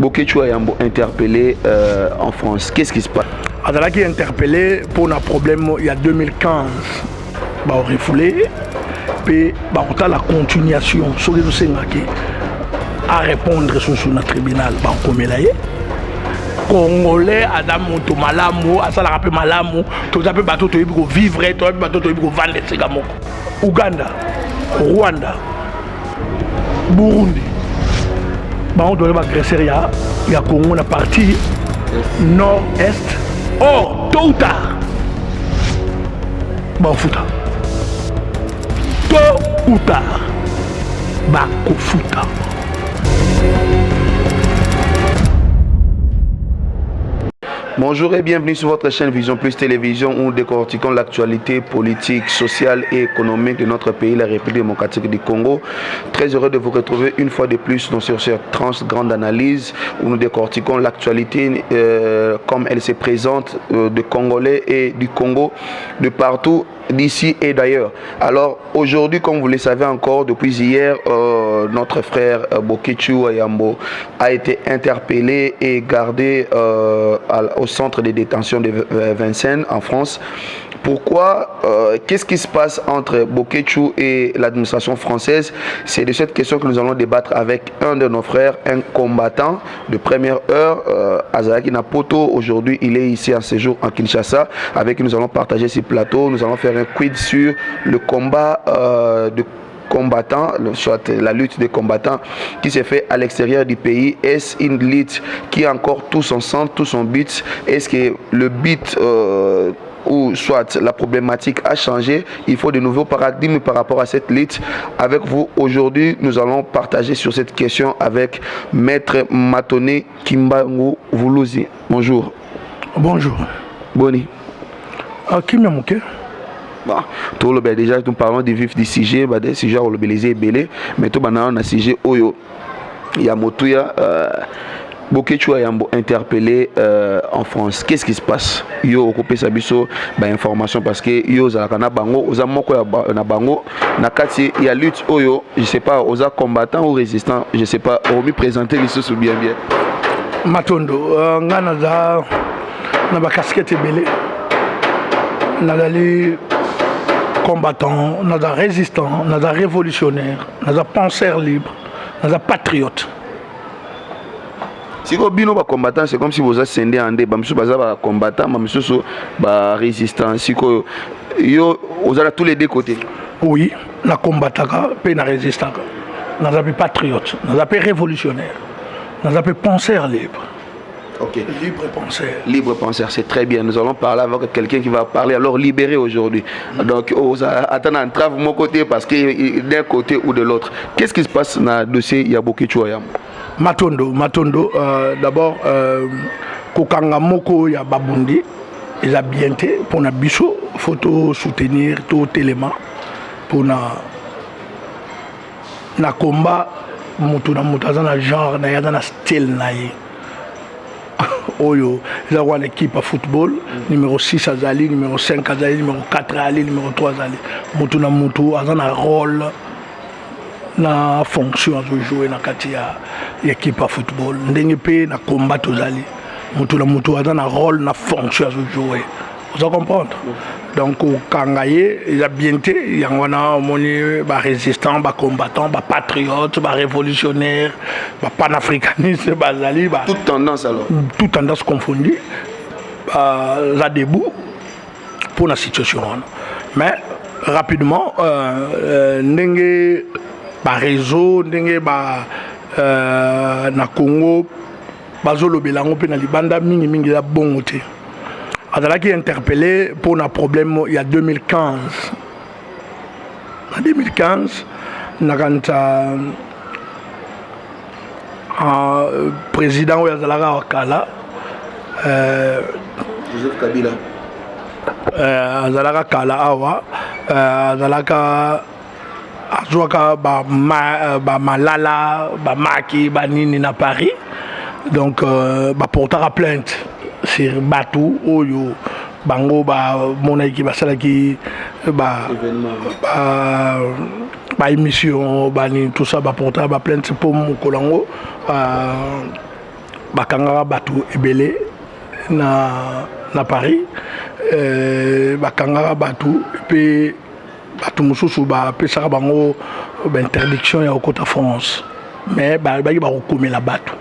Boketshu Wayambo interpellé en France. Qu'est-ce qui se passe? Azalaki interpellé pour un problème il y a 2015. Ba refoulé pe ba la continuation soki ezosengaki à répondre susu na tribunal, bakomela ye. Congolais aza moto malamu, asalaka mpe malamu. Toza mpe bato toyebi kovivre, toza mpe bato toyebi kovanda esika moko. Uganda, Rwanda, Burundi, bango toza baagresseur ya Congo na partie nord est. Or tôt ou tard bakofuta, tôt ou tard bakofuta. Bonjour et bienvenue sur votre chaîne Vision Plus Télévision où nous décortiquons l'actualité politique, sociale et économique de notre pays, la République démocratique du Congo. Très heureux de vous retrouver une fois de plus dans sur cette trans grande analyse où nous décortiquons l'actualité comme elle se présente de Congolais et du Congo de partout, d'ici et d'ailleurs. Alors aujourd'hui, comme vous le savez encore, depuis hier, notre frère Boketshu Wayambo a été interpellé et gardé au centre de détention de Vincennes en France. Pourquoi? Qu'est-ce qui se passe entre Boketshu et l'administration française? C'est de cette question que nous allons débattre avec un de nos frères, un combattant de première heure, Azalaki na poto. Aujourd'hui, il est ici en séjour en Kinshasa. Avec qui nous allons partager ce plateau. Nous allons faire un quiz sur le combat de combattants, soit la lutte des combattants qui s'est fait à l'extérieur du pays. Est-ce une lutte qui a encore tout son sens, tout son but? Est-ce que le but ou soit la problématique a changé? Il faut de nouveaux paradigmes par rapport à cette lutte. Avec vous, aujourd'hui, nous allons partager sur cette question avec Maître Matone Kimbangu Voulouzi. Bonjour. Bonjour. Boni? Ah, kimia moke. Bon, tout le déjà, nous parlons du vif du sujet, bah, des sujets olobelisi ebele, mais tout maintenant on a sujet oyo ya motuya, Boketshu Wayambo interpellé en France. Qu'est-ce qui se passe? Yo okopesa biso ba information parce que yo ozalaka na bango, oza moko ya na bango na kati ya lutte oyo, je sais pas, oza combattant ou résistant, je sais pas, omi présenter lisusu bien bien. Matondo, nga naza na bacasquette ebele. Nazali combattant, naza résistant, naza révolutionnaire, naza penseur libre, naza patriote. Sikoyo bino bacombattant, c'est comme si boza scindé en deux. Bamisusu baza bacombattant, bamisusu barésistant. Sikoyo yo oza na tous les deux côtés? Oui, nakombataka mpe na résistaka, naza mpe patriote, naza mpe révolutionnaire, naza mpe penseur libre. Libre penseur. Libre penseur, c'est très bien. Nous allons parler avec quelqu'un qui va parler alors libéré aujourd'hui. Donc, attends, entrave mon côté parce que d'un côté ou de l'autre. Qu'est-ce qui se passe dans le dossier ya Boketshu Wayambo? Matondo, matondo. D'abord, kokanga moko ya babundi eza bien te mpona biso. Faut to soutenir, totelema mpona na combat. Moto na moto aza na genre na ye, aza na style na ye. Oyo eza wana équipe ya football, numéro 6 azali, numéro 5 azali, numéro 4 azali, numéro 3 azali. Moto na moto aza na rôle na fonction azojoue na kati ya équipe ya football. Ndenge mpe na combat tozali, moto na moto aza na rôle na fonction azojoue, oza comprendre. Donc kokanga ye eza bien te. Yango wana omoni barésistant, bacombattant, bapatriote, barévolutionnaire, bapanafricaniste bazali. Toute tendance alors. Toute tendance confondue baza debout pour la situation wana. Mais rapidement, ndenge baréseau, ndenge ba na Congo bazolobela yango mpe na libanda mingimingi, eza bongo te. Azalaki interpellé mpona problème ya 2015. Na 2015, nakanisa président oyo azalaka wa kala, Joseph Kabila. Azalaka kala awa, azalaka azwaka bamalala, bamaki, banini na Paris. Donc baportaka plainte sur bato oyo bango bamonaki basalaki ba baémission, banini, tout ça. Baportaka baplainte mpo mokolo yango. Bakangaka bato ebele na Paris, bakangaka bato mpe bato mosusu bapesaka bango bainterdiction ya kokota France, mais balobaki bakokomela bato.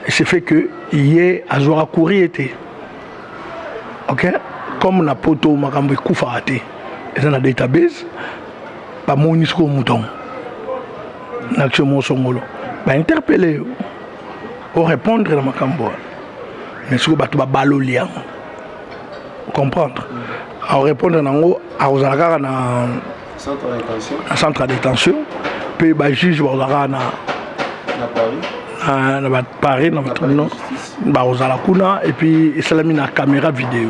Et c'est fait que ye azwaka courrier te. Ok, comme na Poto makambo ekufaka te, eza na database. Bamoni sikoyo moto yango na action moko songolo, bainterpeller yo, orépondre na makambo wana. Mais sikoyo bato babaloli yango, comprendre, aorépondre nango, akozala kaka na centre ya détention mpe bajuge bakozala kaka na baParis, na batribunaux bakozala kuna. Et puis esalami na caméra vidéo.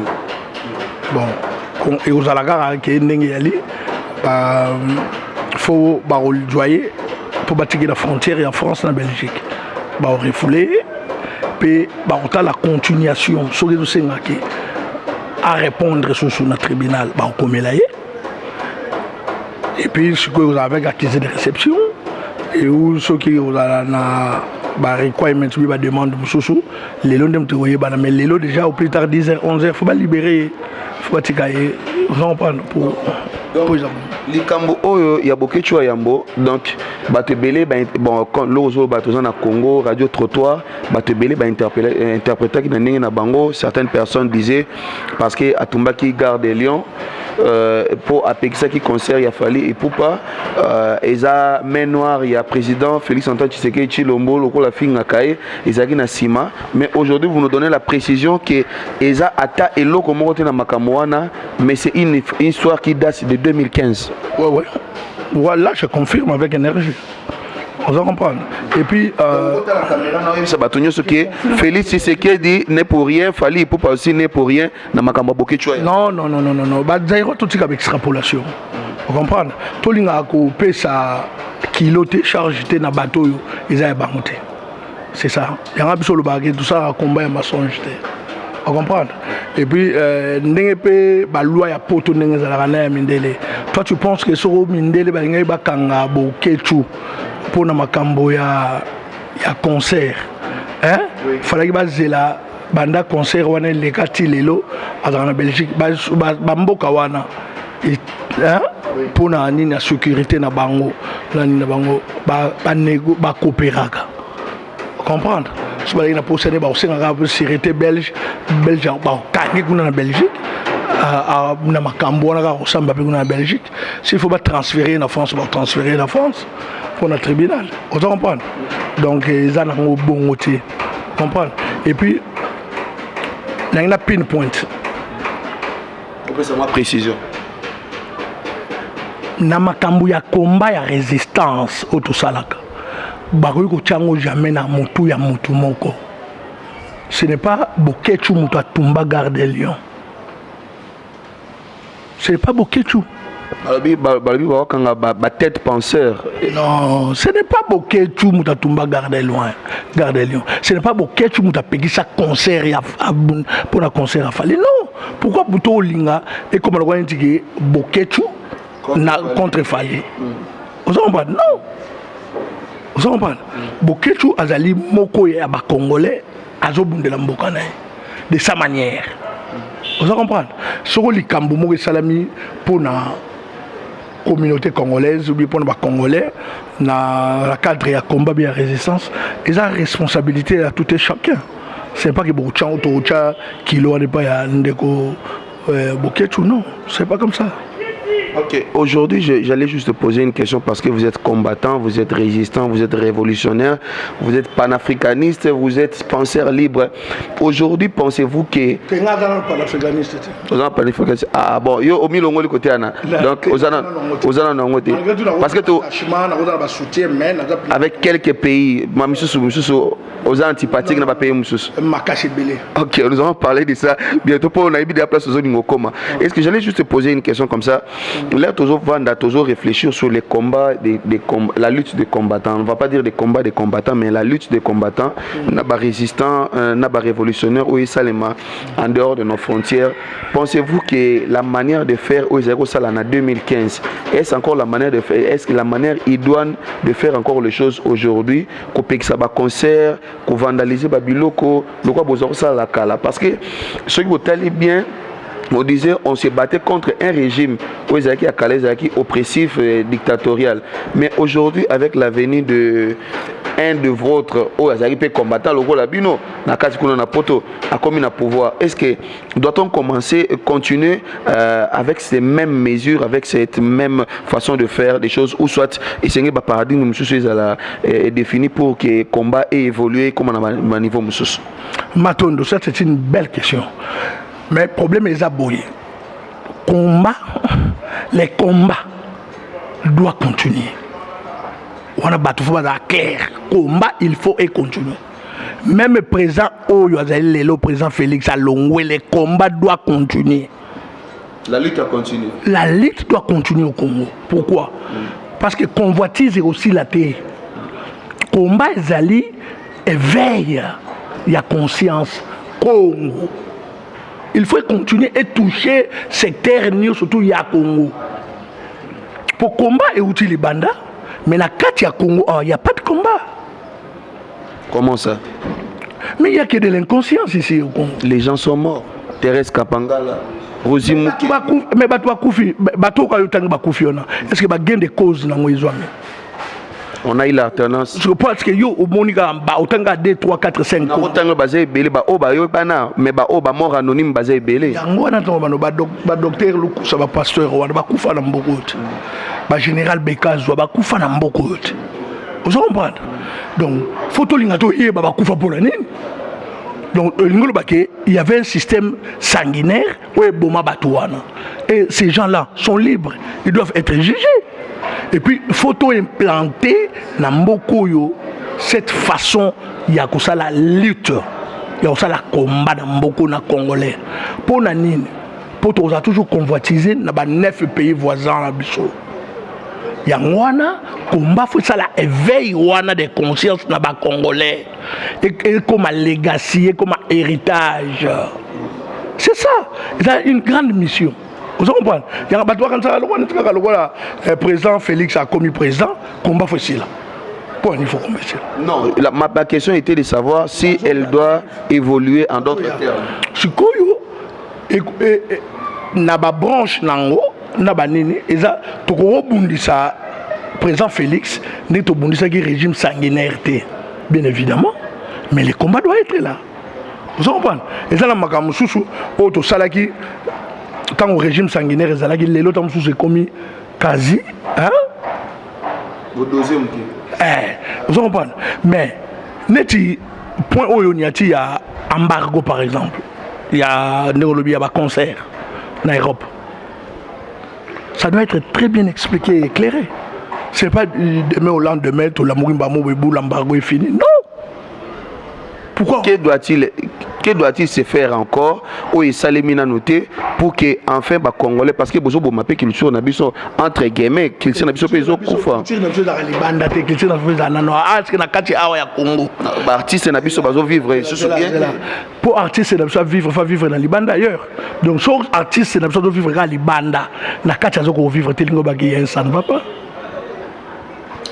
Bon, ekozala kaka ke ndenge eyali, faut bakozwa ye mpo batiki na frontière ya France na Belgique, bakorefouler ye mpe bakotala continuation. Soki ezosengaki arépondre susu na tribunal, bakokomela ye. Et puis sikoyo kozala avec accusé de réception et ou soki kozala na barequirements bi bademande mosusu. Lelo nde moto ekoyebana, mais lelo déjà, au plus tard 10 heures, 11 heures, faut balibérer ye, faut batika ye. Oza comprendre pour Likambo oyo ya Boketshu ya Yambo, donc bato ebele, bon, loko ozoloba bato oza na Congo Radio Trottoir, bato ebele bainterprétaki na ndenge na bango. Certaines personnes disaient parce que atumbaki Gare de Lyon, mpo apekisaki concert ya Fally Ipupa, eza main noire ya président Félix Antoine Tshisekedi Tshilombo, lokola afingaka ye, ezalaki na nsima. Mais aujourd'hui, vous nous donnez la précision que eza ata eloko moko te na makambo wana, mais c'est une histoire qui date de 2015. Ouais. Voilà, je confirme avec énergie. On va comprendre. Et puis. Bato nyonso ke Félix Tshisekedi n'est pour rien, Fally Ipupa aussi n'est pour rien na makambo ya Boketshu. Non, non, non, non, non, non. Bazaïro, tout avec extrapolation. Vous comprenez? Tolinga kopesa kilo te, charge te na bato oyo eza ya bango te. C'est ça. Yango biso olobaka, tout ça combat ya mensonge te. Vous comprendre? Et puis ndenge mpe baloi ya Poto, ndenge ezalaka na ya mindele, toi tu penses que soko mindele balingaki bakanga Boketshu mpona makambo ya concert, hein? Oui. Falaki bazela banda concert wana eleka ti lelo azalaka na Belgique, bamboka wana mpona nini ya sécurité na bango, na nini na bango, bakopéraka, comprendre? So bazalaki na posa nde bakosengaka sûreté belge, belge bakokangi kuna na Belgique na makambo wana, kaka kosamba mpe kuna na Belgique. S'il faut batransférer na France, batransférer na France mpona tribunal. Oza comprendre? Donc eza nango bongo te, comprendre? Et puis nangi na pinpoint. Opesa précision. Na makambo ya combat ya résistance oyo tosalaka, bakoki kotia yango jamais na motu ya motu moko. Ce n'est pas Boketshu moto atumba Gare de Lyon, ce n'est pas Boketshu. Balobi bakokanga batête penseur. Non, ce n'est pas Boketshu moto atumba Gare de Lyon, Gare de Lyon. Ce n'est pas Boketshu moto apekisa concert ya mpona concert aFally. Non. Pourquoi buto olinga ekoma lokola neti ke Boketshu na contre Fally? Oza comprendre? Non, oza comprendre? Boketshu azali moko ya bacongolais, azobundela mboka na ye de sa manière. Oza comprendre? Soko likambo moko esalami mpona communauté congolaise ou bien mpona bacongolais na cadre ya combat bien ya résistance, eza responsabilité ya tout et chacun. C'est pas que bokotya tokotya kilo wana epai ya ndeko Boketshu. Non, c'est pas comme ça. Ok, aujourd'hui, j'allais juste te poser une question parce que vous êtes combattant, vous êtes résistant, vous êtes révolutionnaire, vous êtes panafricaniste, vous êtes penseur libre. Aujourd'hui, pensez-vous que Panafricaniste. Panafricaniste. Ah bon, yo omi longoli côté ana. Donc ozana nango te. Parce que tu avec quelques pays, ma misusu misusu oza antipathique na ba pays mususu. Makasi ebele. Ok, nous allons parler de ça bientôt pour on a eu des places aux koma. Est-ce que j'allais juste te poser une question comme ça? Là, toujours vanda, toujours réfléchir sur les combats, la lutte des combattants. On ne va pas dire des combats des combattants, mais la lutte des combattants, na ba résistants, na ba révolutionnaires, ou esalema en dehors de nos frontières. Pensez-vous que la manière de faire au en 2015, est-ce encore la manière de faire, est-ce que la manière idoine de faire encore les choses aujourd'hui, ça va concert, Kovandaliser babiloko lokola bozwa kosala kala? Parce que soki botali bien, on disait, on se battait contre un régime oyo ezalaki ya kala, ezalaki oppressif, dictatorial. Mais aujourd'hui, avec la venue de un de votre oyo azalaki mpe combattant lokola bino na kati kuna na Poto, akomi na pouvoir, est ce que doit-on commencer, continuer avec ces mêmes mesures, avec cette même façon de faire des choses, ou soit esenge baparadigme mosusu ezala défini pour que combat évolue comme na niveau mosusu? Matondo, ça, c'est une belle question, mais problème eza boye: combat, les combats doivent continuer. Wana bato faut bazala clair, combat, il faut et continuer. Même président oyo azali lelo, président Félix alongwe, le combat doit continuer. La lutte a continué. La lutte doit continuer au Congo. Pourquoi? Parce que convoitise ekosila te. Combat ezali éveil ya conscience Congo. Il faut continuer et toucher secteur nyonso, surtout ya Congo, po combat euti libanda, mais na kati ya Congo, il y a pas de combat. Comment ça? Mais il y a que de l'inconscience ici au Congo. Les gens sont morts, Thérèse Kapangala, Rosi. Mais bato bakufi, bato oyo otangi bakufi wana, est ce que bagain de cause nango ezwami? On a eu l'alternance. Je pense que yo omoni kaka otanga 2, 3, 4, 5. Otanga, baza ebele. Baoyo bayebana, mais baoyo bamort anonyme baza ebele. Yango wana, ntango bano badocteur Lukusa, bapasteur wana bakufa na mboka oyo te, bagénéral Bekazwa bakufa na mboka oyo te. Ozo comprendre? Donc faut tolinga toyeba bakufa mpona nini. Donc olingi oloba ke il y avait un système sanguinaire oyo eboma bato wana, et ces gens là sont libres, ils doivent être jugés. Et puis faut implanter na mboka oyo cette façon ya kosala lutte, ya kosala combat na mboka na Congolais. Mpo na nini? Mpo tokozala toujours convoitise na ba 9 pays voisins na biso. Yango wana combat faut esala éveil wana de conscience na Bacongolais, ekoma legacy, ekoma héritage. C'est ça, eza une grande mission. Ozo comprendre? Yango bato bakanisaka lokola neti kaka lokola président Félix akomi président, combat faut esila. Mpo il faut combat esila? Non, ma question était de savoir si elle doit évoluer en d'autres termes. Sikoyo na babranche nango na banini, eza tokokobundisa président Félix ndenge tobundisaki régime sanguinaire te, bien évidemment, mais le combat doit être là. Ozo comprendre? Eza na makambo mosusu oyo tosalaki ntango régime sanguinaire ezalaki. Lelo ntango mosusu ekomi quasi, hein? Ozo comprendre? Mais neti point oyo niati ya embargo, par exemple, ya ndenge olobi ya baconcert na Europe, ça doit être très bien expliqué et éclairé. C'est pas demain au lendemain tolamuki mbamo bebu, l'embargo est fini. Non. Pourquoi? Que doit-il se faire encore oyo esalemi nanu te pour que enfin Bacongolais, parce que bozoboma mpe culture na biso, entre guillemets, culture na biso mpe ezokufa? Culture na biso ezalaka libanda te. Culture na biso ezala nano aske na kati awa ya Congo. Baartiste na biso bazovivre lisusu bien? Mpo artiste na biso avivre, faut vivre na libanda ailleurs. Donc so artiste na biso azovivre kaka libanda, na kati azokovivre te, lingo baki ya, ça ne va pas.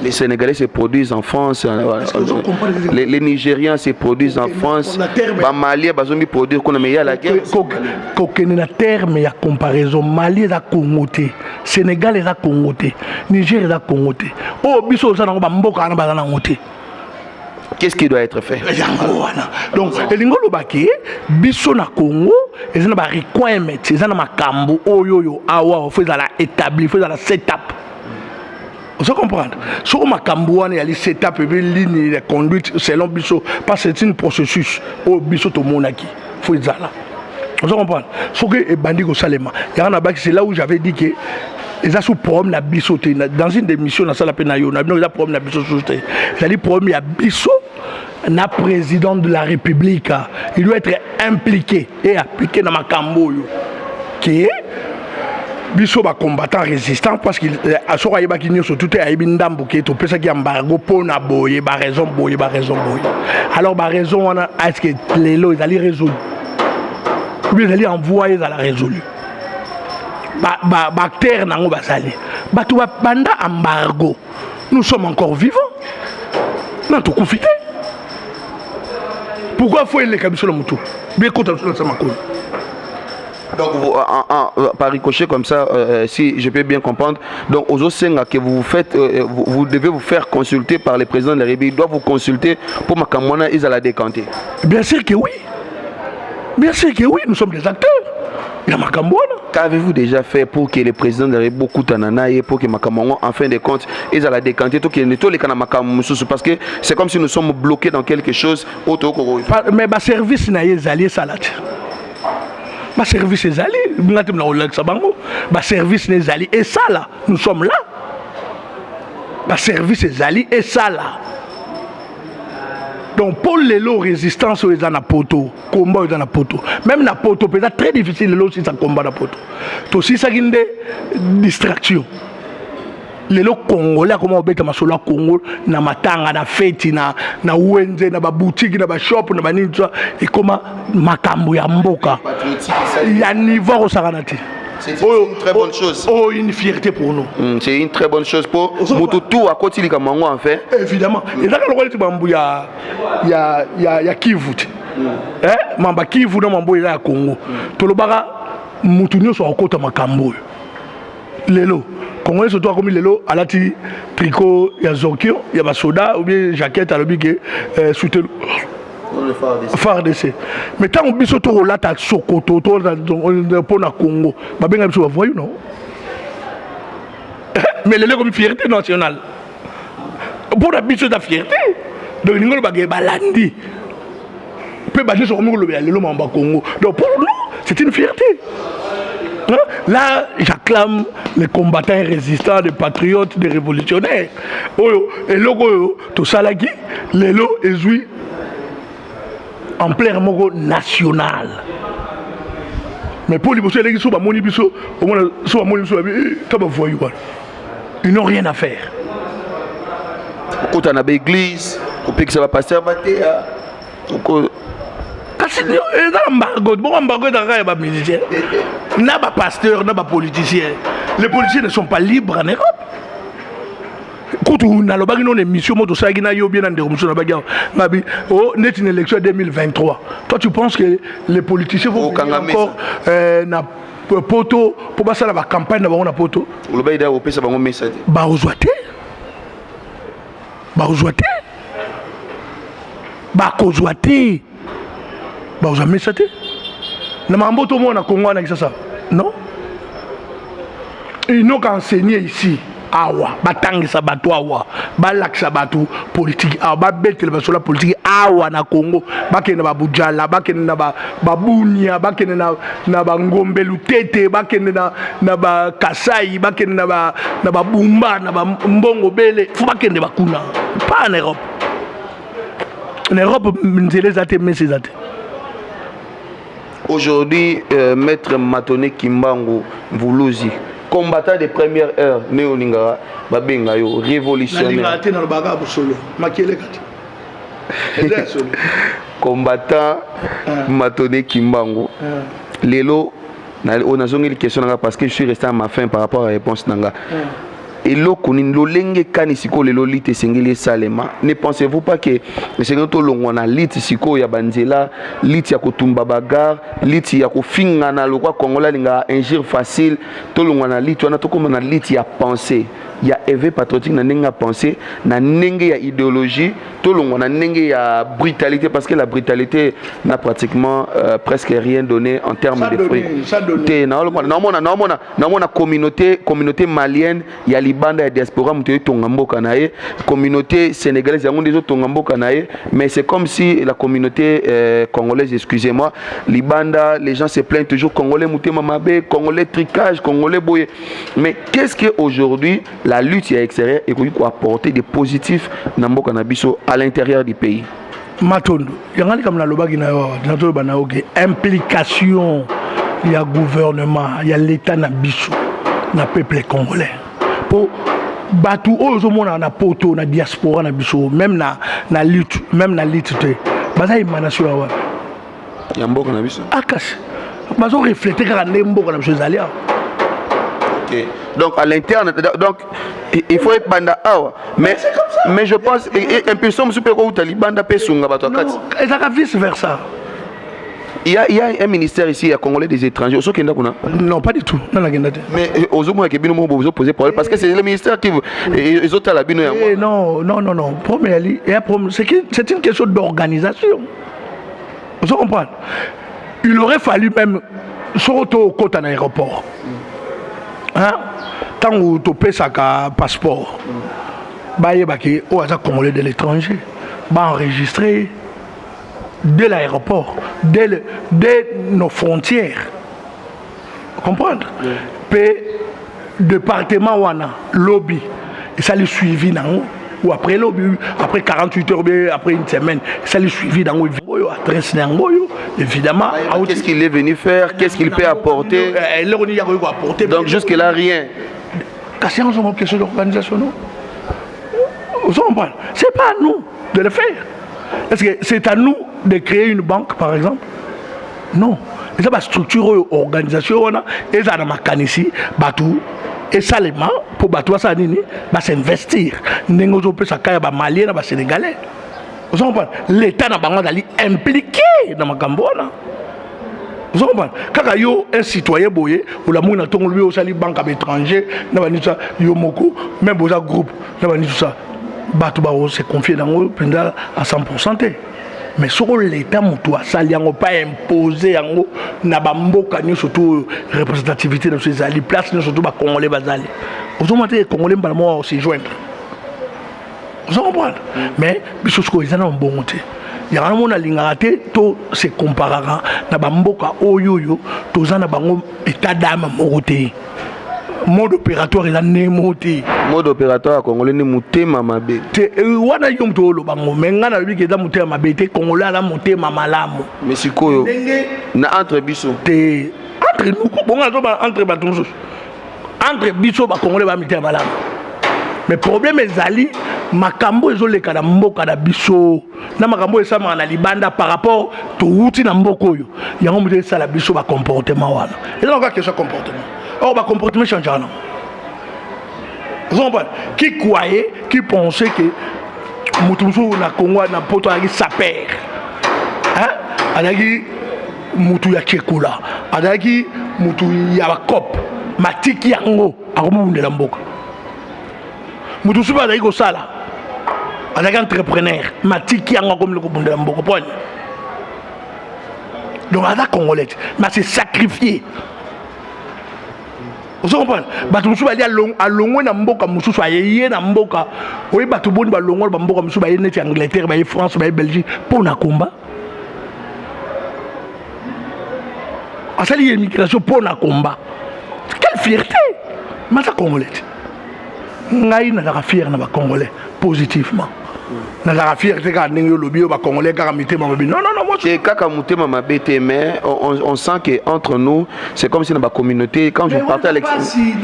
Les Sénégalais se produisent en France, les Nigériens se produisent en France, les Maliens bazomi produire kuna, mais il y a la guerre. Kokende na terme ya comparaison, Mali eza Congo te, Sénégal eza Congo te, Niger eza Congo te. Oyo biso oza nango, bamboka wana baza nango te. Qu'est-ce qui doit être fait? Yango wana. Donc elingi olobaki biso na Congo eza na barequirement, eza na makambo oyo oyo awa faut ezala établi, faut ezala setup. Ozo comprendre? Soko makambo wana ezali setup, ebe ligne de conduite selon biso, parce que c'est une processus oyo biso tomonaki faut ezala. Ozo comprendre? Soki ebandi kosalema, yango na baki, c'est là où j'avais dit que eza sous problème na biso te. Dans une démission nasala mpe na yo na bino, eza problème na biso susu te, ezali problème ya biso na président de la République. Il doit être impliqué et appliqué na makambo oyo ke biso bacombattant résistant, parce que soki ayebaki nyonso tu te, ayebi ndambo ke topesaki embargo mpo na boye, baraison boye, baraison boye. Alors baraison wana, est ce que lelo ezali résolu ou bien ezali envoyé ezala résolu? Baacteur nango bazali bato banda embargo, nous sommes encore vivants, na tokufi te. Pourquoi faut eleka biso na motu, biekota biso na sa makolo? Donc, vous, par ricochet comme ça, si je peux bien comprendre, donc ozosenga que vous vous faites, vous devez vous faire consulter par le président de la République, il doit vous consulter pour makambo wana ezala décanté. Bien sûr que oui. Bien sûr que oui, nous sommes des acteurs. Ya makambo wana. Qu'avez-vous déjà fait pour que le président de la République bokutana na ye, pour que makambo yango, en fin de compte, ezala décanté, tokende toleka na makambo mosusu? Parce que c'est comme si nous sommes bloqués dans quelque chose oyo tokoko. Mais baservice na ye ezali, esala te. Baservice ezali, nga te na kolakisa bango. Baservice na ezali, esala. Nous sommes là. Baservice ezali, esala. Donc mpo lelo résistance oyo eza na Poto, combat oyo eza na Poto, même na Poto mpe eza très difficile. Lelo osisa combat na Poto, tosisaki nde distraction. Lelo Congolais akoma kobeta masolo ya Congo na matanga, na feti, na wenze, na babutiki, na bashop, na banini, tout ekoma makambo ya mboka ya niveau akosakana te. C'est une très bonne chose. Oh, une fierté pour nous. C'est une très bonne chose pour mutu tout akoti likambo yango en fait. Évidemment, ezaka lokola neti mambo ya Kivu te. Eh, mamba Kivu na mambo eza ya Congo. Tolobaka mutu nyonso akokota makambo oyo. Lelo Congolais surtout akomi lelo alati tricot ya Zorkio ya basoda ou bien jaquette, alobi ke soutenu FARDC. Mais ntango biso tokolata sokoto tolata mpo na Congo, babenga biso bavoyou, non? Mais lelo ekomi fierté nationale mpo na biso, eza fierté. Donc elingi olobaka balandi mpe bato nyonso komi kolobela lelo makambo ya Congo. Donc pour nous, c'est une fierté. Hein? Là, j'acclame les combattants et résistants, des patriotes, des révolutionnaires. Oyo, eloko oyo tosalaki, lelo ezwi ampleur moko nationale. Mais pour liboso eleki so bamoni biso, omona so bamoni biso babi ta bavoyou wana, ils n'ont rien à faire. Kokota na baeglise, kopekisa bapasteur bateya. Kasi eza na embargo bongo. Embargo ezalaka ya bamusicien na bapasteur na bapoliticien. Les politiciens ne sont pas libres en Europe. Kutu nalobaki nano émission mo tosalaki na yo bien na ndeko mosusu, nalobaki awa ngabi o neti na élection ya 2023. Toi, tu penses que les politiciens vont venir encore na Poto mpo basala bacampagne na bango na Poto? Olobaki da opesa bango mesa te. Bakozwa te, bakozwa te, bakozwa te, bakozwa mesa te na makambo tomona Kongo wana Kisasa. Non, ils n'ont qu'à enseigner ici awa, batangisa bato awa, balakisa bato politike awa, babetela basola politike awa na Congo. Bakende na babujala, bakende na babunia, bakende na bangombe Lutete, bakende na bakasai, bakende na babumba, na bambongo bele. Faut bakende bakuna, pas en Europe. Na Europe nzela eza te, mesa eza te. Aujourd'hui, maître Matone Kimbangu Mvuluzi, combattant de première heure, ne olingaka babenga yo révolutionnaire? Nalingaka te, nalobaka bosolo, makieleka te, eza ya solo. Combattant Matone Kimbangu, lelo oyo nazongeli question nanga parce que je suis resté à ma fin par rapport à la réponse nanga. Eloko nini, lolenge kani sikoyo lelo lutte esengeli esalema? Ne pensez-vous pas que esengeli tolongwa na lutte sikoyo ya banzela, lutte ya kotumba bagare, lutte ya kofingana lokwa Congolais alingaka injure facile? Tolongwa na lutte wana, tokóma na lutte ya pensée, ya éveil patriotique, na ndenge ya pensée, na ndenge ya idéologie. Tolongwa na ndenge ya brutalité, parce que la brutalité n'a pratiquement presque rien donné en termes de fruits. Te, naomona communauté malienne ya libanda, ya diaspora, moto etonga mboka na ye, communauté sénégalaise yango nde ezotonga mboka na ye. Mais c'est comme si la communauté congolaise, excusez-moi, libanda, les gens se plaignent toujours: Congolais motema mabe, Congolais tricage, Congolais boye. Mais qu'est-ce que aujourd'hui la lutte ya extérieur ekoki koapporter de positif na mboka na biso à l'intérieur du pays? Matondo yanga likambo nalobaki na yo awa, natoloba na yo ke implication ya gouvernement ya l'État na biso na peuple congolais, mpo bato oyo ozomona na Poto, na diaspora na biso, même na lutte, même na lutte te, baza émanation ya wapi? Ya mboka na biso. Akasi bazorefléter kaka nde mboka na biso ezali awa. Ok. Donc à l'interne, donc il faut ebanda awa, mais c'est comme ça. Mais je pense impulsion mosusu mpe ekouta libanda mpe esunga bato ya kati. Ezalaka vice versa. Il y a un ministère ici, il y a Congolais des étrangers. Ozokenda kuna? Non, pas du tout. Nana te. Mais ozomona ke bino moko bozoposer problème parce que c'est le ministère qui ezotala bino yango. Eh, non, non, non, non. Problème, c'est une question d'organisation. Vous comprenez? Il aurait fallu même soki okota na aéroport, hein, ntango topesaka passeport, bayebaki oyo aza Congolais de l'étranger, baenregistrer dès l'aéroport, dès nos frontières, comprendre mpe département wana lobi esali suivi nango, ou après lobi, après 48 heures, bien après une semaine, esali suivi nango, oyo adresse na yango oyo, évidemment. Qu'est-ce qu'il est venu faire? Qu'est-ce qu'il peut apporter? Eloko nini yakoki koapporter? Donc jusque là, rien. Kasi yango zongo question d'organisation, non? Vous comprenez? C'est pas à nous de le faire. Est-ce que c'est à nous de créer une banque, par exemple? Non. Eza bastructure oyo, organisation wana ezala na makanisi, bato esalema mpo bato basala nini? Basinvestir ndenge ozopesa ka ya Bamalien na Basénégalais. Ozo comprendre? L'État na bango azali impliqué na makambo wana. Ozo comprendre? Kaka yo, un citoyen boye, olamuki na ntongo, lobi osali banque ya baétranger na banini ça, yo moko, même boza groupe na banini ça, bato bakose confier nango mpenza à 100 te. Mais soko l'État moto asali yango, pa impose yango na bamboka nyonso to oyo représentativité na biso ezali, place nyonso to Bacongolais bazali, ozomona te Congolais mbala moko se joindre. Ozo comprendre? Mais biso sikoyo eza na mbongo te. Yango wana mona alingaka te to se comparaka na bamboka oyo toza na bango état d'âme moko te, mode opératoire eza ndenge moko te. Mode opératoire ya Congolais nde motema mabe. Te, wana yo moto oloba ngo, mais ngai nalobi ke eza motema mabe te. Congolais aza motema malamu. Mais sikoyo ndenge na entre biso? Te, entre nous bongo azoba entre bato mosusu, entre biso Bacongolais ba mitema malamu. Mais problème ezali makambo ezoleka na mboka na biso na makambo oyo esalamaka na libanda par rapport towuti na mboka oyo. Yango moto esala biso bacomportement wana eza kaka question ya comportement. Or bacomportement echangeaka nango. Ozo comprendre? Qui croyait, qui pensait que moto mosusu na Congo, na Poto, azalaki sapeur, azalaki mutu ya chekola, azalaki mutu ya bacope, matiki yango akomobundela mboka? Motu mosusu mpe azalaki kosala, azalaki entrepreneur, matiki yango akomi kobundela mboka poani. Donc aza Congolais te, mais ase sacrifié. Ozo comprendre? Bato mosusu bali alongwe na mboka mosusu, ayeye na mboka oyi. Bato boni balongwa na bamboka mosusu, baye neti Angleterre, baye France, baye Belgique mpo na komba? Asali immigration mpo na komba. Quelle fierté! Mais aza Congolais te. Ngai nazalaka fier na Bacongolais positivement. Nazalaka fier te kaka ndenge olobi oyo Bacongolais kaka mitema mabe. Non, non, non, moi C'est kaka motema mabe te, mais on sent que entre nous, c'est comme si dans ma communauté, quand je partais à l'extérieur,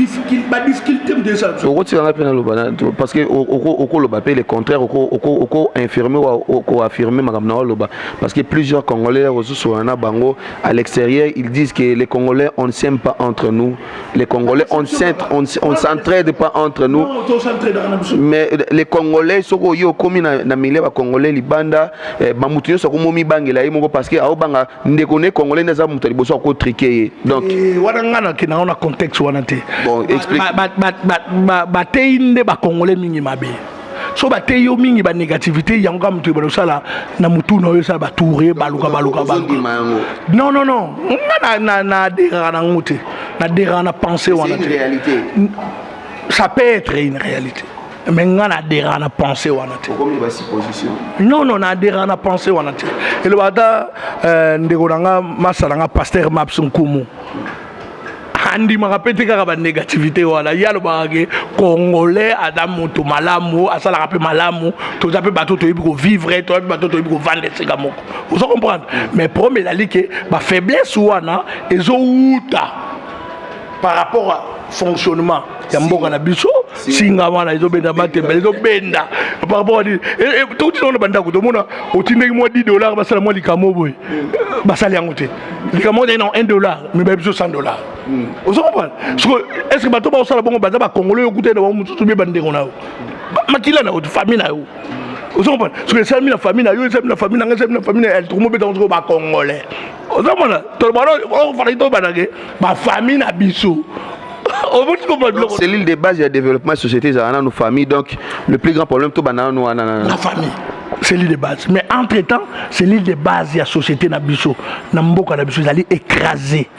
badifficulté moto esala biso. Okotikanga mpe naloba parce que okoloba mpe le contraire, oko infirmer ou oko affirmer makambo na oloba, parce que plusieurs Congolais ozosola na bango à l'extérieur, ils disent que les Congolais, on ne s'aime pas entre nous, les Congolais, on s'entraide pas entre nous. Non, tosentraidaka na biso. Mais les Congolais, soki oye okomi na milieu Bacongolais libanda, bamutu nyonso akomi omibangela ye moko, parce que aobanga ndeko ne Congolais nde aza moto ya liboso akotriquer ye. Donc Eh, wana ngai nakenda ngo na contexte wana te. Bon, explique. Bateyi nde Bacongolais mingi mabe. So bateyi yo mingi banégativité, yango kaka moto ebanda kosala na motu na oyo esala batoure, baluka, baluka, baluka. Ozondima yango? Non, non, non, nga na adhéraka nango te, na adhéraka na pensée C'est wana une te. réalité. Ça peut être une réalité, mais nga na adhéraka na pensée wana te. Okomi basupposition? Non, non, na adhéraka na pensée wana te. Eloba ata ndeko na nga, masa na nga, pasteur Maps Nkumu, andimaka mpe te kaka banégativité wana. Ye alobaka ke Congolais aza moto malamu, asalaka mpe malamu. Toza mpe bato toyebi kovivre, toza mpe bato toyebi kovanda esika moko. Ozo comprendre? Mais problème ezali ke bafaiblesse wana ezowuta par rapport à fonctionnement ya mboka na biso. Singa wana ezobenda matembele, ezobenda par rapport à touti nango na bandako. Tomona otindaki mwa 10 dollar, basala mwa likambo boye, basali yango te. Likambo ezali na 1 dollar, mais bayebi biso 100 dollar. Ozo comprendre? Siko est ce que bato baosala bongo baza Bacongolais oyo okutai na bango mosusu bie bandeko na yo? Makila na yo, famille na yo. Ozo comprendre? Soki esalami na famille na yo, esalami na famille na ngai, esalami na famille na tokomobeta yango sikoyo bacongolais. Ozomona, tolobana tobanake bafamille na biso. Cellule de base ya développement société ezala nanu famille. Donc le plus grand problème, tobanda nanu wana. Na famille, cellule de base. Mais entre temps, cellule de base ya société na biso, na mboka na biso, ezali écrasé,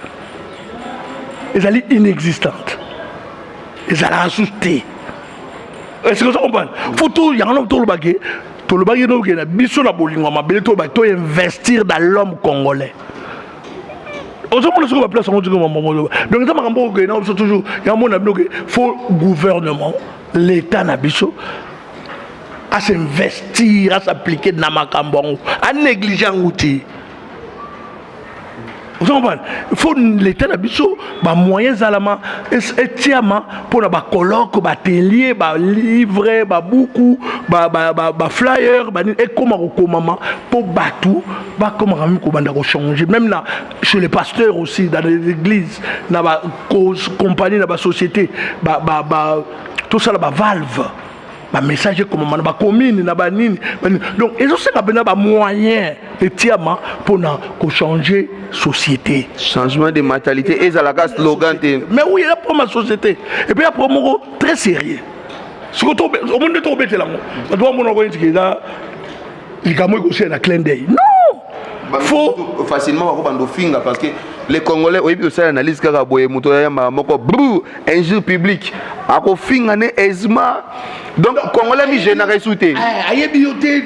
ezali inexistante, ezalaka susu te. Est-ce que ozo comprendre? Faut to yango tolobaki, tolobaki noke na biso na bolingo ya mabele, tolobaki to investir dans l'homme congolais. Ozomona soki baplace yango soki mambo. Donc eza makambo okende na biso toujours. Yango mona bino ke faut gouvernement, l'état na biso as'investir, as'appliquer na makambo yango, anéglige yango te. Ozo comprendre? Faut l'état na biso, bamoyen ezalama, etiama mpona bacolloque, baatelier, balivre, babuku, baflyer, banini ekóma kokomama mpo bato bakomaka mimi kobanda kochanger. Même na chez les pasteurs aussi, dans les églises, na bacompagnie, na basociété, tosala bavalve, bamessage ekomama na bacommune, na banini. Donc ezosenga mpenza bamoyen etiama mpona kochanger société. Changement de mentalité ezalaka slogan te. Mais oui, eza problème ya société et puis ya problème moko très sérieux. Sikoyo omoni nde tokobetela yango, bato bamona koyetike eza likambo ekosila na clin d'œil. Non, faut facilement bakobanda ofinga, parce que les Congolais, oyebi, osala analyse kaka boye, moto oyambaka moko bru injure publique, akofinga ne aisément. Donc Congolais migênaka esu te. Ayebi yo te.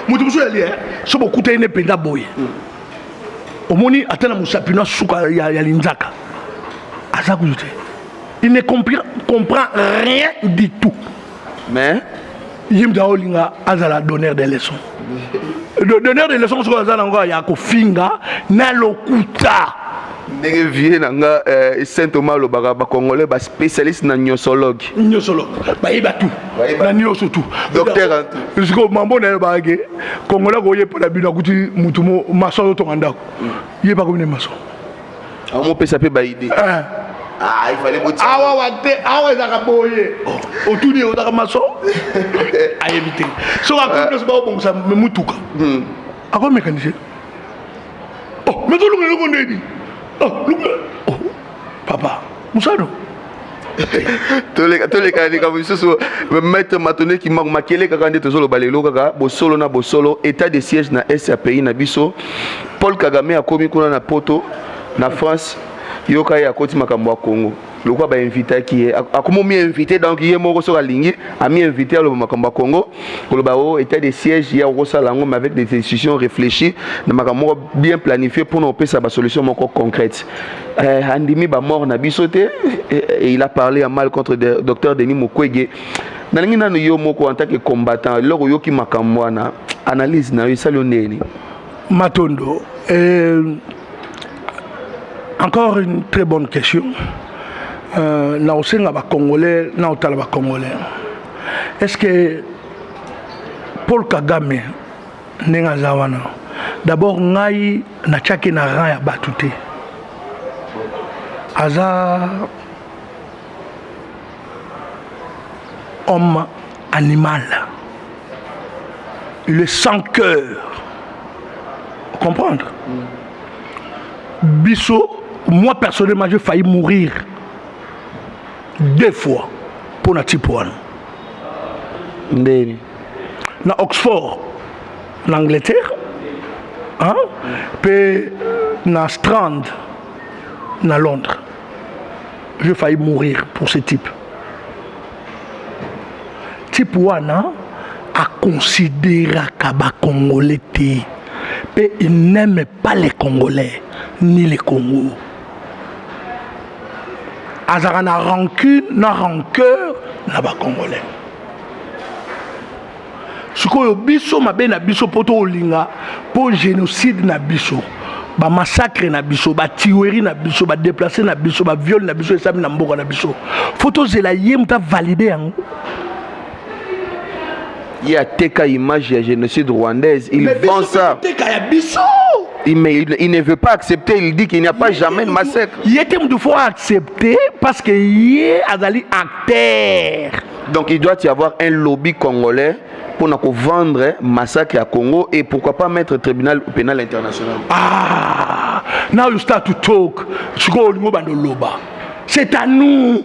Moto mosusu yali so bokutani ne mpenza boye, omoni ata na mosapi no asuka ya linzaka aza kutu te. Il ne comprend rien du tout. Mais ye moto aolinga azala donneur de leçon, donneur de leçon soki aza nango ya kofinga na lokuta. Ndenge vie na nga Saint Thomas alobaka, bacongolais baspécialiste na nyonsologue. Nyonsologue, bayeba tout na nyonso tout. Docteur. Siko mambo na ye alobaka ke Congolais akoyepela bino, akuti mutu maçon azotonga ndako, ye bakomi ne maçon. Amopesa mpe baide. Ah, il fallait awa wa te, awa ezalaka boye. Otuni, ozalaka maçon? Ayebi te. Soki akomi nyonso, baobongisa mutuka, ako mécanicien. Oh, mais tolunga eloko ndeni. Oh, papa mosano. Toleka likambo lisusu. Maître Matone Kimbangu, makele kaka nde tozoloba lelo, kaka bosolo na bosolo. État de siège na est ya pays na biso, Paul Kagame akomi kuna na Poto, na France. Yoka, ye akoti makambo ya Congo lokola bainvitaki ye, akomi mi invité. Donc ye moko soki alingi ami invité, aloba makambo ya Congo, koloba o état de siège ye akosala yango, mais avec des décisions réfléchies, na makambo moko bien planifié mpona kopesa basolution moko concrète. Andimi bamort na biso te et il a parlé en mal contre docteur Denis Mukwege. Nalingi nanu yo moko, en tant que combattant, eloko oyoki makambo wana, analyse na yo esali yo ndeni? Matondo. Encore une très bonne question. Na osenga bacongolais, na otala bacongolais, est ce que Paul Kagame ndenge aza wana, d'abord ngai natiaki na rang ya bato te. Aza homme animal, il est sans cœur. Comprendre biso, moi personnellement, j'ai failli mourir deux fois mpo na type wana. Ndeni? Na Oxford, na Angleterre, hein? Mpe na Strand, na Londres, j'ai failli mourir pour ce type. Type wana aconsidéraka bacongolais te, mpe il n'aime pas les Congolais ni les Congo. Azalaka na rancune, na rancœur na bacongolais. Sikoyo biso, mabe na biso, mpo tokolinga mpo génocide na biso, bamassacre na biso, batuerie na biso, badéplacé na biso, baviol na biso esami na mboka na biso, faut tozela ye moto avalide yango? Ye ateka image ya génocide rwandaise, il vend ça. Teka ya biso. Mais il ne veut pas accepter, il dit qu'il n'y a pas jamais de massacre. Ye te moto faut accepter, parce que ye azali acteur. Donc il doit y avoir un lobby congolais pour vendre massacre à Congo et pourquoi pas mettre tribunal pénal international. Ah, now you start to talk. Sikoyo olingo bando loba. C'est à nous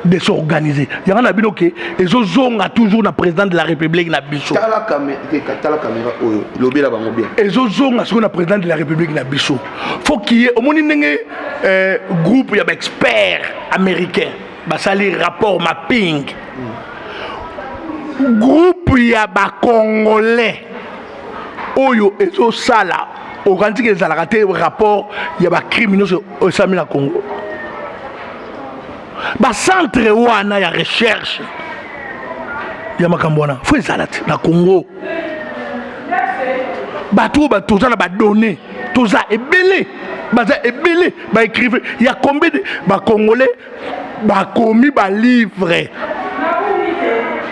de s'organiser. Yango na bino ke ezozonga toujours na président de la République na biso. Tala caméra oyo, lobby la bango bien. Ezozonga sikoyo na président de la République na biso. Faut qu'il y ait omoni ndenge groupe ya ba experts américains basali rapport mapping. Groupe ya ba congolais oyo ezosala okanisi ezalaka te rapport ya bacrime nyonso esalami na Congo, bacentre wana ya recherche ya makambo wana faut ezala te na Congo. Bato oyo toza na badonnées, toza ebele, baza ebele, baécrivain ya combien de bacongolais bakomi balivre,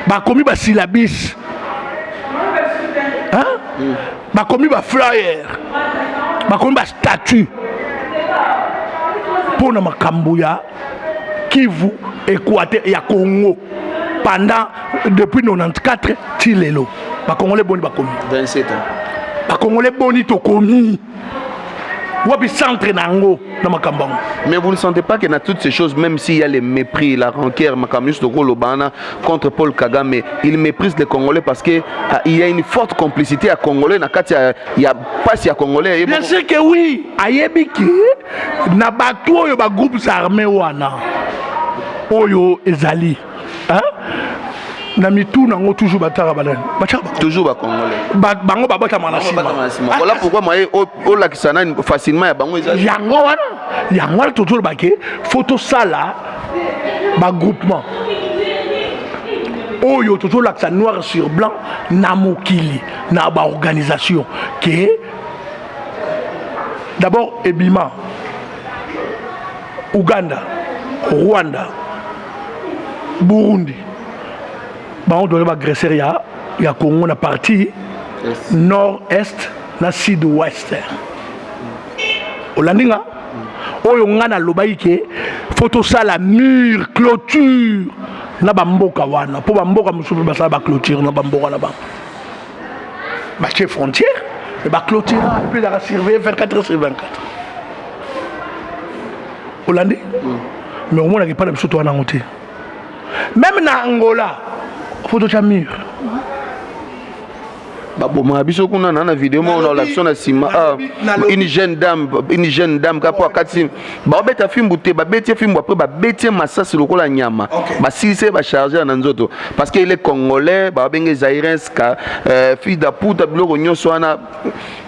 bakomi basyllabus, bakomi baflyer, bakomi bastatut mpona makambo ya Kivu, Équateur, ya Congo pendant depuis 94 ti lelo. Bacongolais boni bakomi? 27 ans. Bacongolais boni tokomi wapi centre na yango na makambo yango? Mais vous ne sentez pas que dans toutes ces choses, même s'il y a les mépris, la rancœur, makambo tokoloba contre Paul Kagame, il méprise les Congolais parce que ah, il y a une forte complicité ya Congolais, na kati il y a pas si ya Congolais. Bien sûr que oui, ayebi ke na bato oyo bagroupes armés wana oyo ezali, hein? Na mitu nango toujours bataka banani? Batiaka toujours bacongolais. Bango babotama na nsima. Voilà pourquoi moye olakisa nani facilement ya bango eza. Yango wana, yango wana tozoloba ke faut tosala bagroupement oyo tozolakisa noir sur blanc na mokili, na baorganisation, ke d'abord ebima Uganda, Rwanda, Burundi, bango toza baagresseur ya Congo na partie yes. Nord est na sud ouest. Olandi nga oyo nga nalobaki ke faut tosala mur, clôture na bamboka wana, mpo bamboka mosusu mpe basala baclôture na bamboka na bango, batie frontière mais baclôture mpe ezalaka surveillé 24 heures sur 24. Olandi? Mais omonaka epai na biso to wana yango te. Même na Angola faut totya mur. Babomaka biso kuna na video moko na olakisa na nsima, une jeune dame kaka po akati, baobeta fimbu te, babeti ye fimbu, après babeti ye masasi lokola nyama, basilisi ye bacharge na nzoto parce que il est congolais. Babenge zairens ka fille d'aputa, biloko nyonso wana.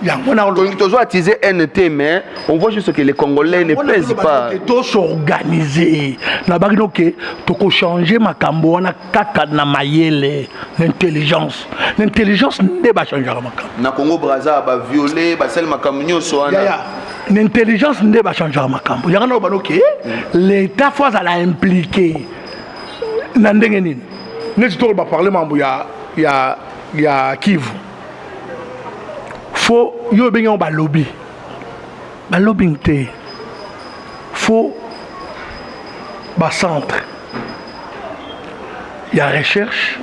Yango na tozo attiser nt, mais on voit juste que les Congolais ne pèsent pas. Tos'organiser na baki noke tokochange makambo wana kaka na mayele, na intelligence, na intelligence nde bachangeaka makambo. Na Congo Braza baviole, basali makambo nyonso wana. Yaya, na intelligence nde bachangeaka makambo. Yango na banoke l'état faut azala impliqué na ndenge nini? Neti toko baparle mambo ya Kivu, faut yo obengi yango balobi balobbying te, faut bacentre ya recherche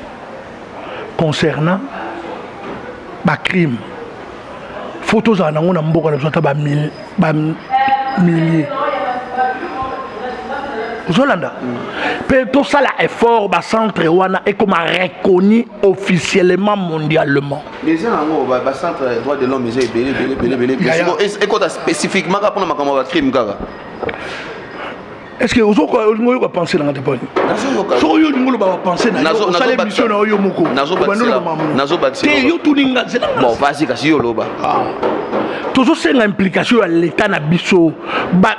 concernant bacrime, faut tozala nango na mboka na biso, ata bamillier. Ozolanda mpe tosala effort bacentre wana ekoma reconnu officiellement, mondialement. Eza yango bacentre ya droit de l'homme eza ebele ebele ebele ebele, ekota spécifiquement kaka mpona makambo ya bacrime kaka. Est ce que ozolinga oyoka pensée nanga te? Poni soki oyo olingi oloba bapense na yo, osala émission na yo moko. Te, yo tuninga. Bon, vas-y, kasi yo oloba. Tozosenga implication ya l'état na biso.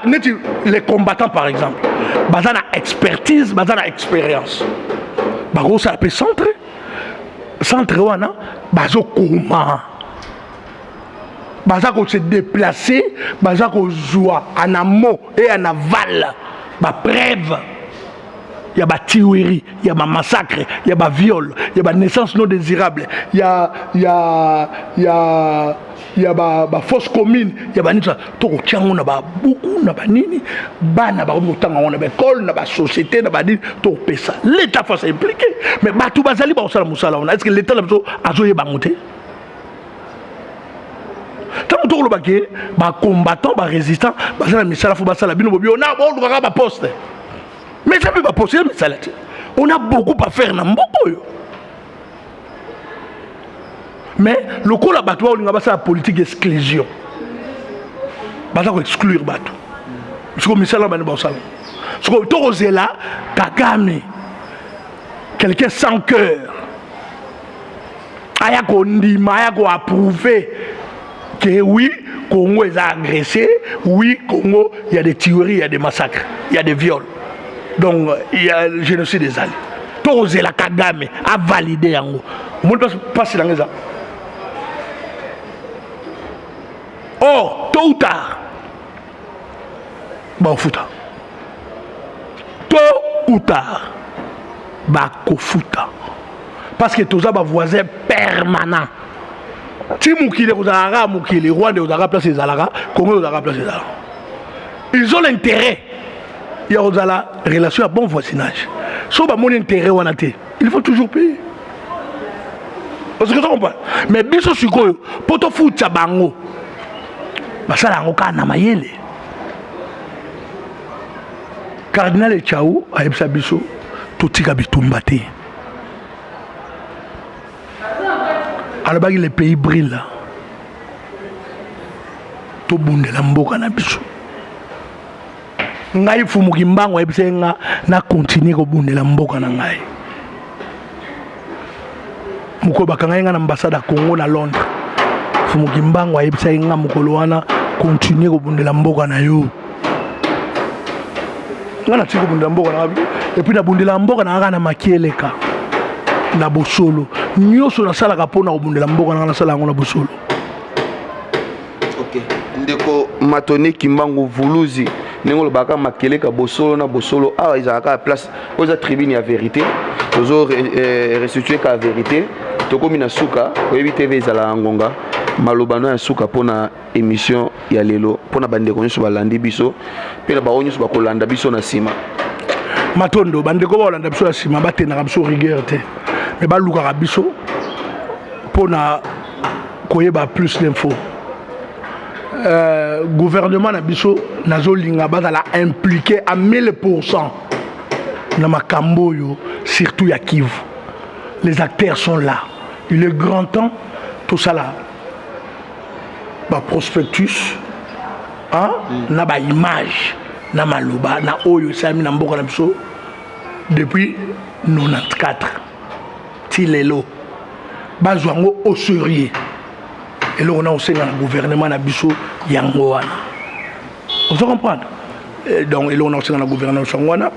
Neti les combattants par exemple, baza na expertise, baza na expérience, bakosala mpe centre. Centre wana bazokoma, baza kose déplacer, baza kozwa en amont et en aval bapreuve ya batuerie, ya bamassacre, ya baviol, ya banaissance non désirable, ya ya bafosse commune ya banini, tokotia yango na babuku na banini, bana bakomi kotanga yango na baekole, na basociété, na banini. Tokopesa l'État face impliqué, mais bato bazali bakosala mosala wana. Est ce que l'État na biso azoyeba yango te? Ntango tokoloba ke bacombattant, barésistant baza na misala, fo basala. Bino bobi ona bolukaka baposte, mais eza mpe baposte ya misala te. On a beaucoup à faire na mboka oyo, mais lokola bato baolinga basala politique exclusion, baza koexclure bato. Siko misala bani basala? Siko tokozela Kagame, quelqu'un sans cœur, aya kondima, aya koapprouver que oui, Congo eza agressé, oui, Congo, il y a des tueries, il y a des massacres, il y a des viols, donc il y a génocide ezali. Tokozela Kagame avalide yango? Omoni mpasi nango eza. Or tôt ou tard bakofuta, tôt ou tard bakofuta, parce que toza bavoisin permanent. Ti mokili ekozalaka kaka mokili, Rwanda ekozalaka place ezalaka, Congo ekozalaka place ezalaka. Ils ont l'intérêt ya kozala relation ya bon voisinage. So bamoni intérêt wana te, il faut toujours payer, parce que comprendre. Mais biso sikoyo, mpo tofuta bango, basala yango kaka na mayele. Cardinal Echau ayebisa biso totika bitumba te. Alobaki le pays brille, tobundela mboka na biso. Ngai Fumuki Mbango ayebisaki nga na continue kobundela mboka na ngai. Mokolo bakangaki nga na ambassade ya Congo na Londres, Fumuki Mbango ayebisaki nga mokolo wana: "Continue kobundela mboka na yo." Nga natiki kobundela mboka na nga. Et puis nabundela mboka na nga kaka na makieleka, na bosolo nyonso. Nasalaka mpona kobundela mboka na nga, nasala yango na bosolo. Ok, ndeko Matoni Kimbangu Vuluzi, ndenge olobaka makeleka, bosolo na bosolo, awa ezalaka kaka place oyo eza tribune ya vérité. Tozo restitue kaka vérité. Tokomi na suka. Oyebi, TV ezalaka ngonga. Maloba no ya suka mpona émission ya lelo, mpona bandeko nyonso balandi biso mpe na bango nyonso bakolanda biso na nsima. Matondo. Bandeko bakolanda biso ya nsima, batendaka biso rigueur te, mais balukaka biso mpona koyeba plus d'info. Gouvernement na biso, nazolinga bazala impliqué à 1000 na makambo oyo, surtout ya Kivu. Les acteurs sont là, il est grand temps tosala baprospectus, hein? Na baimage, na maloba na oyo esalami na mboka na biso depuis 94 ti lelo, bazwa yango au sérieux. Eloko na kosenga na gouvernement na biso yango wana, ozo comprendre? Donc eloko na kosenga na gouvernement biso yango wana.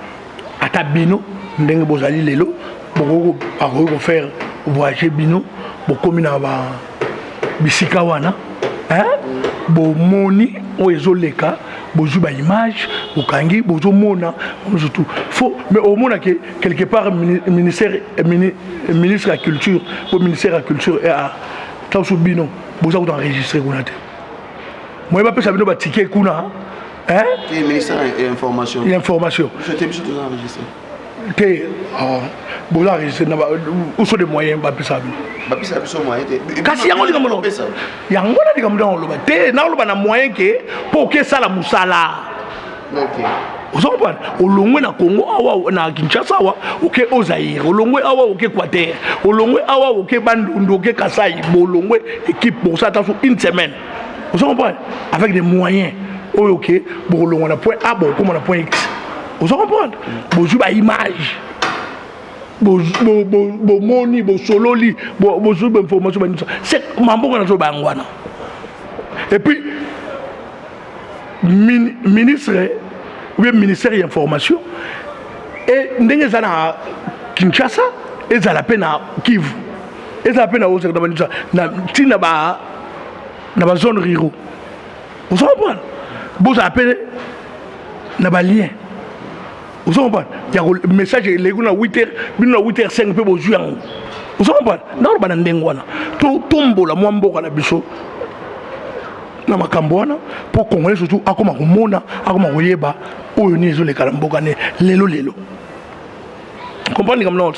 Ata bino ndenge bozali lelo, bakoki kofaire voyager bino, bokomi na ba bisika wana, bomoni oyo ezoleka, bozwi baimage, bokangi, bozomona surtout faut. Mais omona ke quelque part ministère, ministre ya culture po ministère ya culture et art, ntango bino boza kuta enregistré kuna te, moye bapesa bino batike kuna. Ministère ya information. Ya information. Biso toza enregistré. Te, boza enregistré na uso de moyen bapesa bino. Bapesa biso moyen te. Kasi yango likambo yango na likambo ntango oloba te, naoloba na moyen ke mpo okesala mosala. Ozo comprendre? Olongwe na Congo awa, na Kinshasa awa, oke au Zaire, olongwe awa, oke Équateur, olongwe awa, oke Bandundu, oke Kasai, bolongwe équipe, bokosala ta so une semaine. Ozo comprendre? Avec des moyens oyo oke, bokolongwa na point A, bokokóma na point X. Ozo comprendre? Bozwi baimage, bomoni, bosololi, bozwi bainformation banisa. C'est mambongo nazoba yango wana. Et puis ministre ou bien ministère ya information e, ndenge eza na Kinshasa, ezala mpe na Kivu, ezala mpe na Oseka, na banisa na ntina ba na bazone ruraux. Ozo comprendre? Bozala mpe na balien. Ozo comprendre? Ya message eleki na 8 heures, bino na 8 heures 5 mpe bozwi yango. Ozo comprendre? Nakoloba na ndenge wana, tombola mwa mboka na biso. Na makambo wana, mpo Congolais surtout akoma komona, akoma koyeba oyo nini ezoleka na mboka ne lelo lelo. Comprendre likambo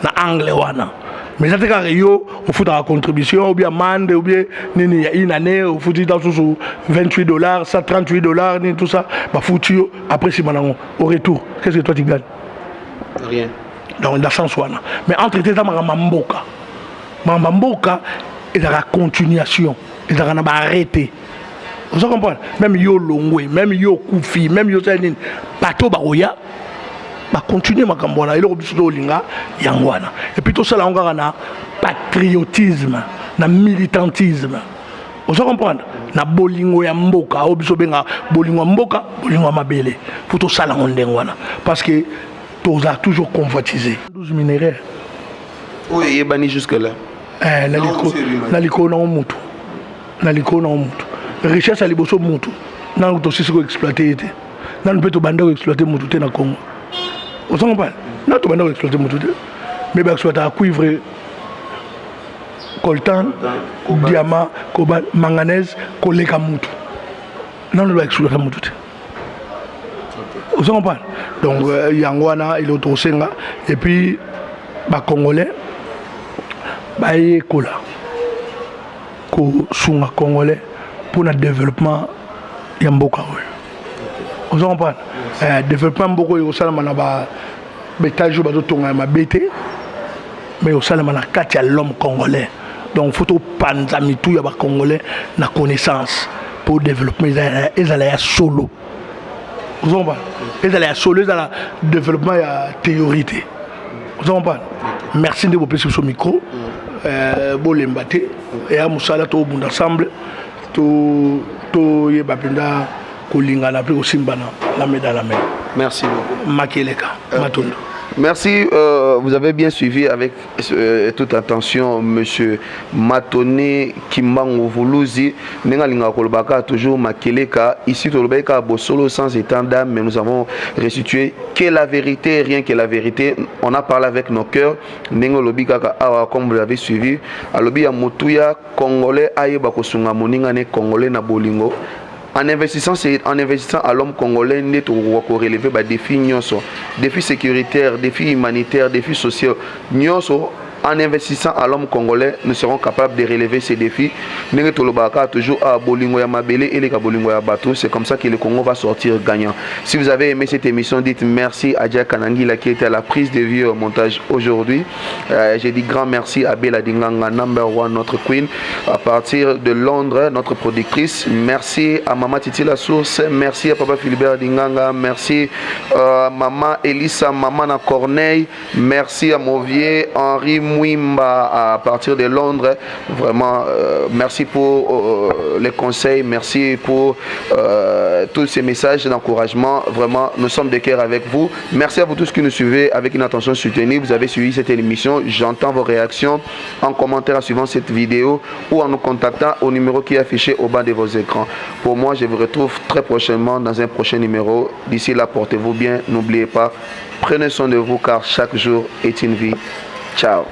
na angle wana. Mais eza te kaka yo ofutaka contribution ou bien amende ou bien nini ya une année, ofuti ta susu 28 $, 138 $, nini, tout ça, bafuti yo. Après, nsima nango, au retour, qu'est ce que toi tu gagnes? Rien. Donc na sens wana. Mais entre te, eza makambo ya mboka. Makambo ya mboka ezalaka continuation, ezalaka na baarrêté. Oza comprendre? Même yo longwe, même yo okufi, même yo osali nini, bato bakoya bacontinue makambo wana. Eloko biso tolinga yango wana. Et puis tosala yango kaka na patriotisme, na militantisme. Oza comprendre? Na bolingo ya mboka, oyo biso obengaka bolingo ya mboka, bolingo ya mabele. Fo tosala yango ndenge wana, parce que toza toujours convoitisé. 12 minerais oyo eyebani jusque là. Eh, na likolo nango mutu, na likolo nango mutu. Richesse ya liboso, mutu. Nanu tosisi koexploite ye te. Nanu mpe tobanda koexploite mutu te na Congo. Oza comprendre? Nanu tobanda koexploite mutu te, mais baexploitaka cuivre, coltan, diamant, cobalt, manganèse koleka mutu. Nanu baexploita mutu te. Oza comprendre? Donc yango wana eloko tokosenga. Et puis Bacongolais bayekola kosunga Congolais mpona développement ya mboka oyo. Oza comprendre? Développement mboka oyo ekosalama na baétage oyo bazotonga ya mabe te, mais osalama na kati ya l'homme congolais. Donc faut topanza mitu ya Bacongolais na connaissance pour développement ezala ya solo. Oza comprendre? Ezala ya solo, ezala développement ya théorie te. Oza comprendre? Merci nde bopesi biso micro. Bolemba te, eya mosala tobunda ensemble, toyeba mpenza kolingana mpe kosimbana la main dans la main. Merci beaucoup. Makeleka matondo. Merci, vous avez bien suivi avec toute attention Monsieur Matone Kimbangu Vuluzi, Nenga Linga Kolobaka, toujours Makeleka. Ici, Tolobeka Bosolo sans état d'âme, mais nous avons restitué que la vérité, rien que la vérité. On a parlé avec nos cœurs. Nenga Lobi Kaka Awa, comme vous l'avez suivi. Alobi ya motuya, Congolais, ayeba kosunga moninga ne Congolais na bolingo. En investissant, c'est en investissant à l'homme congolais nde tokoka korelever badéfi nyonso: défi sécuritaire, défi humanitaire, défi sociaux nyonso. En investissant à l'homme congolais, nous serons capables de relever ces défis. Ndenge tolobaka toujours à bolingo ya mabele eleka bolingo ya bato, c'est comme ça que le Congo va sortir gagnant. Si vous avez aimé cette émission, dites merci à Jack Kanangila qui était à la prise de vue au montage aujourd'hui. J'ai dit grand merci à Bella Dinganga, number one, notre queen, à partir de Londres, notre productrice. Merci à Maman Titi La Source, merci à Papa Philibert Dinganga, merci à Maman Elissa, Maman Corneille, merci à mon vieux Henri Mwimba à partir de Londres. Vraiment, merci pour les conseils, merci pour tous ces messages d'encouragement. Vraiment, nous sommes de cœur avec vous. Merci à vous tous qui nous suivez avec une attention soutenue. Vous avez suivi cette émission. J'entends vos réactions en commentaire suivant cette vidéo ou en nous contactant au numéro qui est affiché au bas de vos écrans. Pour moi, je vous retrouve très prochainement dans un prochain numéro. D'ici là, portez-vous bien. N'oubliez pas, prenez soin de vous car chaque jour est une vie. Ciao.